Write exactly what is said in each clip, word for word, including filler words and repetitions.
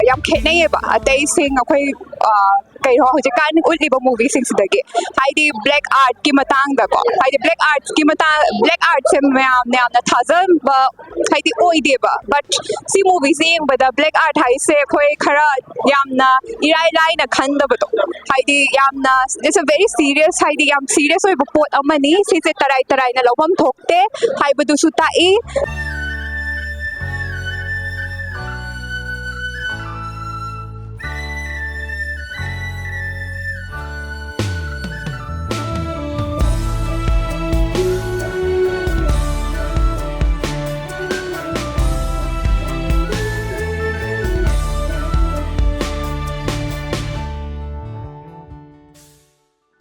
ꯌꯥꯝ ꯈꯦꯠꯅꯩꯌꯦꯕ ꯑꯇꯩꯁꯤꯡ ꯑꯩꯈꯣꯏ, ꯑ, ꯀꯩꯅꯣ, ꯍꯧꯖꯤꯛꯀꯥꯟ ꯎꯠꯂꯤꯕ movieꯁꯤꯡꯁꯤꯗꯒꯤ꯫ ꯍꯥꯏꯗꯤ black artꯀꯤ ꯃꯇꯥꯡꯗꯀꯣ, ꯍꯥꯏꯗꯤ black artꯀꯤ ꯃꯇꯥꯡ, black artꯁꯦ ꯃꯌꯥꯝꯅ ꯌꯥꯝꯅ ꯊꯥꯖꯕ ꯍꯥꯏꯗꯤ ꯑꯣꯏꯗꯦꯕ꯫ But ꯁꯤ movieꯁꯦ ꯌꯦꯡꯕꯗ black art ꯍꯥꯏꯁꯦ ꯑꯩꯈꯣꯏ ꯈꯔ ꯌꯥꯝꯅ ꯏꯔꯥꯏ ꯂꯥꯏꯅ ꯈꯟꯗꯕꯗꯣ, ꯍꯥꯏꯗꯤ ꯌꯥꯝꯅ, it's a very serious, ꯍꯥꯏꯗꯤ ꯌꯥꯝ serious ꯑꯣꯏꯕ ꯄꯣꯠ ꯑꯃꯅꯤ꯫ ꯁꯤꯁꯦ ꯇꯔꯥꯏ ꯇꯔꯥꯏꯅ ꯂꯧꯐꯝ ꯊꯣꯛꯇꯦ ꯍꯥꯏꯕꯗꯨꯁꯨ ꯇꯥꯛꯏ꯫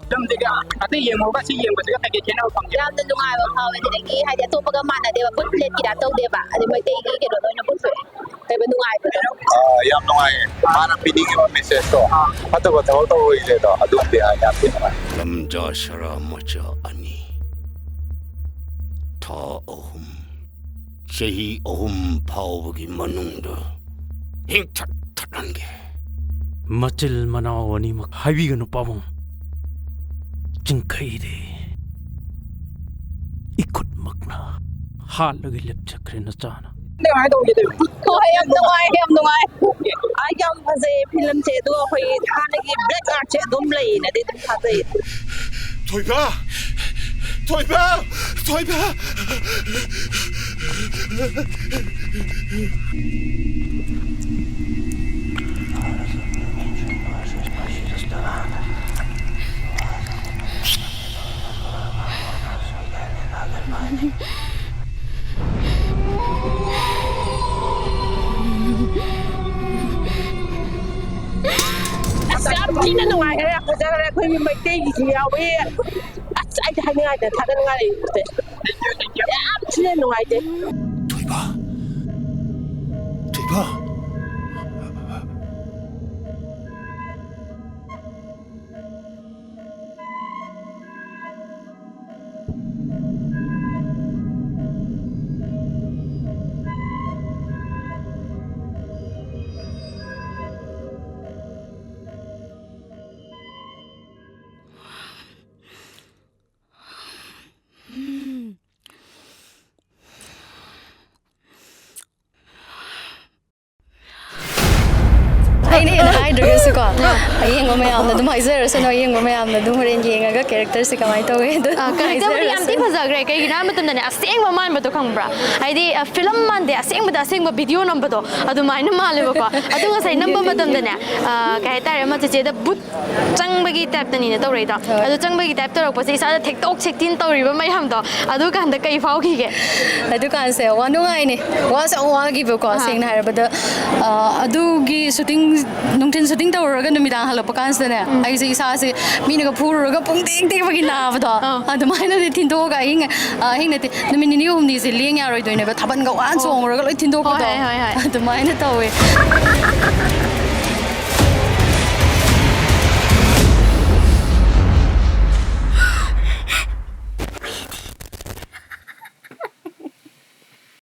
ꯐꯤꯂꯝꯁꯤꯒ ꯑꯇꯩ ꯌꯦꯡꯉꯨꯔꯒ ꯁꯤ ꯌꯦꯡꯕꯁꯤꯒ ꯀꯩꯀꯩ ꯈꯦꯠꯅꯕ ꯐꯪꯒꯦ? ꯌꯥꯝꯅ ꯅꯨꯡꯉꯥꯏꯕ ꯐꯥꯎꯋꯦ꯫ ꯑꯗꯨꯗꯒꯤ ꯍꯥꯏꯗꯤ ꯑꯇꯣꯞꯄꯒ ꯃꯥꯟꯅꯗꯦꯕ, ꯄꯨꯠ ꯄ꯭ꯂꯦꯠꯀꯤ ꯇꯥꯏꯞ ꯇꯧꯗꯦꯕ꯫ ꯑꯗꯩ ꯃꯩꯇꯩꯒꯤ ꯀꯩꯅꯣꯗ ꯑꯣꯏꯅ ꯄꯨꯊꯣꯛꯑꯦ꯫ ꯀꯩꯕ ꯅꯨꯡꯉꯥꯏꯕꯗꯣ꯫ ꯑꯥ, ꯌꯥꯝ ꯅꯨꯡꯉꯥꯏꯌꯦ꯫ ꯃꯥꯅ ꯄꯤꯅꯤꯡꯉꯤꯕ messageꯇꯣ, ꯐꯠꯇꯕ ꯊꯕꯛ ꯇꯧꯔꯣꯏꯁꯦꯗꯣ, ꯑꯗꯨꯝꯗꯤ ꯍꯥꯏ, ꯌꯥꯝ ꯊꯤ ꯅꯨꯡꯉꯥꯏ꯫ ꯂꯝꯖꯥ ꯁꯔꯥ ꯃꯆꯥ ꯑꯅꯤ꯫ ꯊꯥ ꯑꯍꯨꯝ꯫ ꯆꯍꯤ ꯑꯍꯨꯝ ꯐꯥꯎꯕꯒꯤ ꯃꯅꯨꯡꯗ ꯍꯤꯡꯊꯠ ꯊꯠꯍꯟꯒꯦ꯫ ꯃꯆꯤꯜ ꯃꯅꯥꯎ ꯑꯅꯤꯃꯛ ꯍꯥꯏꯕꯤꯒꯅꯨ ꯄꯥꯕꯨꯡ꯫ ꯆꯤꯡꯈꯩꯗꯤ ꯏꯈꯨꯠꯃꯛꯅ ꯍꯥꯠꯂꯒ ꯂꯦꯞꯆꯈ꯭ꯔꯦ ꯅꯆꯥꯅ꯫ ꯍꯣꯏ, ꯌꯥꯝ ꯅꯨꯡꯉꯥꯏ, ꯌꯥꯝ ꯅꯨꯡꯉꯥꯏ꯫ ꯑꯥ, ꯌꯥꯝ ꯐꯖꯩꯌꯦ ꯐꯤꯂꯝꯁꯦ꯫ ꯑꯗꯨꯒ ꯑꯩꯈꯣꯏꯒꯤ ꯍꯥꯟꯅꯒꯤ black artꯁꯦ ꯑꯗꯨꯝ ꯂꯩꯌꯦꯅꯗꯤ ꯑꯗꯨꯝ ꯊꯥꯖꯩꯌꯦ꯫ ꯊꯣꯏꯕ! ꯊꯣꯏꯕ! ꯊꯣꯏꯕ! ꯑꯁ, ꯌꯥꯝ ꯊꯤꯅ ꯅꯨꯡꯉꯥꯏꯈ꯭ꯔꯦ, ꯌꯥꯝ ꯐꯖꯈ꯭ꯔꯦ꯫ ꯑꯩꯈꯣꯏꯒꯤ ꯃꯩꯇꯩꯒꯤꯁꯨ ꯌꯥꯎꯋꯤ꯫ ꯑꯁ, ꯑꯩꯗꯤ ꯍꯥꯏꯅꯤꯡꯉꯥꯏ ꯂꯩꯇꯦ, ꯊꯥꯒꯠꯅꯤꯡꯉꯥꯏ ꯂꯩꯇꯦ꯫ ꯌꯥꯝ ꯊꯤꯅ ꯅꯨꯡꯉꯥꯏꯇꯦ꯫ ꯊꯣꯏꯕ! ꯊꯣꯏꯕ! ꯅꯠꯇ꯭ꯔꯒꯁꯨꯀꯣ, ꯑꯌꯦꯡꯕ ꯃꯌꯥꯝꯅ ꯑꯗꯨꯝ ꯍꯥꯏꯖꯔꯁꯅꯨ, ꯑꯌꯦꯡꯕ ꯃꯌꯥꯝꯅ ꯑꯗꯨꯝ ꯍꯣꯔꯦꯟ ꯌꯦꯡꯉꯒ ꯀꯦꯔꯦꯛꯇꯔꯁꯦ ꯀꯃꯥꯏꯅ ꯇꯧꯋꯦ ꯑꯗꯨ ꯀꯦꯔꯦꯛꯇꯔꯕꯨꯗꯤ ꯌꯥꯝ ꯊꯤ ꯍꯥꯏꯖꯔꯁꯅꯨ꯫ ꯐꯖꯈ꯭ꯔꯦ꯫ ꯀꯩꯒꯤꯅꯣ ꯍꯥꯏꯕ ꯃꯇꯝꯗꯅꯦ, ꯑꯁꯦꯡꯕ ꯃꯥꯟꯕꯗꯣ ꯈꯪꯕ꯭ꯔꯥ? ꯍꯥꯏꯗꯤ ꯐꯤꯂꯝ ꯃꯥꯟꯗꯦ, ꯑꯁꯦꯡꯕꯗ ꯑꯁꯦꯡꯕ ꯚꯤꯗꯤꯑꯣ ꯅꯝꯕꯗꯣ ꯑꯗꯨꯃꯥꯏꯅ ꯃꯥꯜꯂꯦꯕꯀꯣ꯫ ꯑꯗꯨ ꯉꯁꯥꯏ ꯅꯝꯕ ꯃꯇꯝꯗꯅꯦ, ꯑ, ꯀꯩ ꯍꯥꯏꯇꯥꯔꯦ, ꯑꯃ ꯆꯤꯆꯦꯗ ꯕꯨꯠ ꯆꯪꯕꯒꯤ ꯇꯥꯏꯞꯇꯅꯤꯅ ꯇꯧꯔꯛꯏꯗꯣ꯫ ꯍꯣꯏ꯫ ꯑꯗꯨ ꯆꯪꯕꯒꯤ ꯇꯥꯏꯞ ꯇꯧꯔꯛꯄꯁꯦ, ꯏꯁꯥꯗ ꯊꯦꯛꯇꯣꯛ ꯊꯦꯛꯆꯤꯟ ꯇꯧꯔꯤꯕ ꯃꯌꯥꯝꯗꯣ, ꯑꯗꯨꯀꯥꯟꯗ ꯀꯩ ꯐꯥꯎꯈꯤꯒꯦ? ꯑꯗꯨꯀꯥꯟꯁꯦ ꯋꯥ ꯅꯨꯡꯉꯥꯏꯅꯦ, ꯋꯥꯁꯨ ꯌꯥꯝ ꯋꯥꯈꯤꯕꯀꯣ꯫ ꯑꯥ꯫ ꯁꯦꯡꯅ ꯍꯥꯏꯔꯕꯗ, ꯑ, ꯑꯗꯨꯒꯤ ꯁꯨꯇꯤꯡ, ꯅꯨꯡꯊꯤꯜ ꯁꯨꯇꯤꯡ ꯇꯧꯔꯨꯔꯒ ꯅꯨꯃꯤꯗꯥꯡ ꯍꯜꯂꯛꯄ ꯀꯥꯟꯁꯤꯗꯅꯦ, ꯑꯩꯁꯦ ꯏꯁꯥꯁꯦ ꯃꯤꯅꯒ ꯐꯨꯔꯨꯔꯒ ꯄꯨꯡ ꯇꯦꯛ ꯇꯦꯛꯄꯒꯤ ꯅꯥꯕꯗꯣ, ꯑꯥ꯫ ꯑꯗꯨꯃꯥꯏꯅꯗꯤ ꯊꯤꯟꯗꯣꯛꯑꯒ ꯑꯍꯤꯡ, ꯑ, ꯑꯍꯤꯡ ꯅꯠꯇꯦ, ꯅꯨꯃꯤꯠ ꯅꯤꯅꯤ ꯍꯨꯝꯅꯤꯁꯦ ꯂꯦꯡ ꯌꯥꯔꯣꯏꯗꯣꯏꯅꯦꯕ, ꯊꯥꯕꯜꯒ ꯋꯥꯅ ꯆꯣꯡꯉꯨꯔꯒ ꯂꯣꯏ ꯊꯤꯟꯗꯣꯛꯄꯗꯣ꯫ ꯍꯣꯏ, ꯍꯣꯏ, ꯍꯣꯏ꯫ ꯑꯗꯨꯃꯥꯏꯅ ꯇꯧꯋꯦ꯫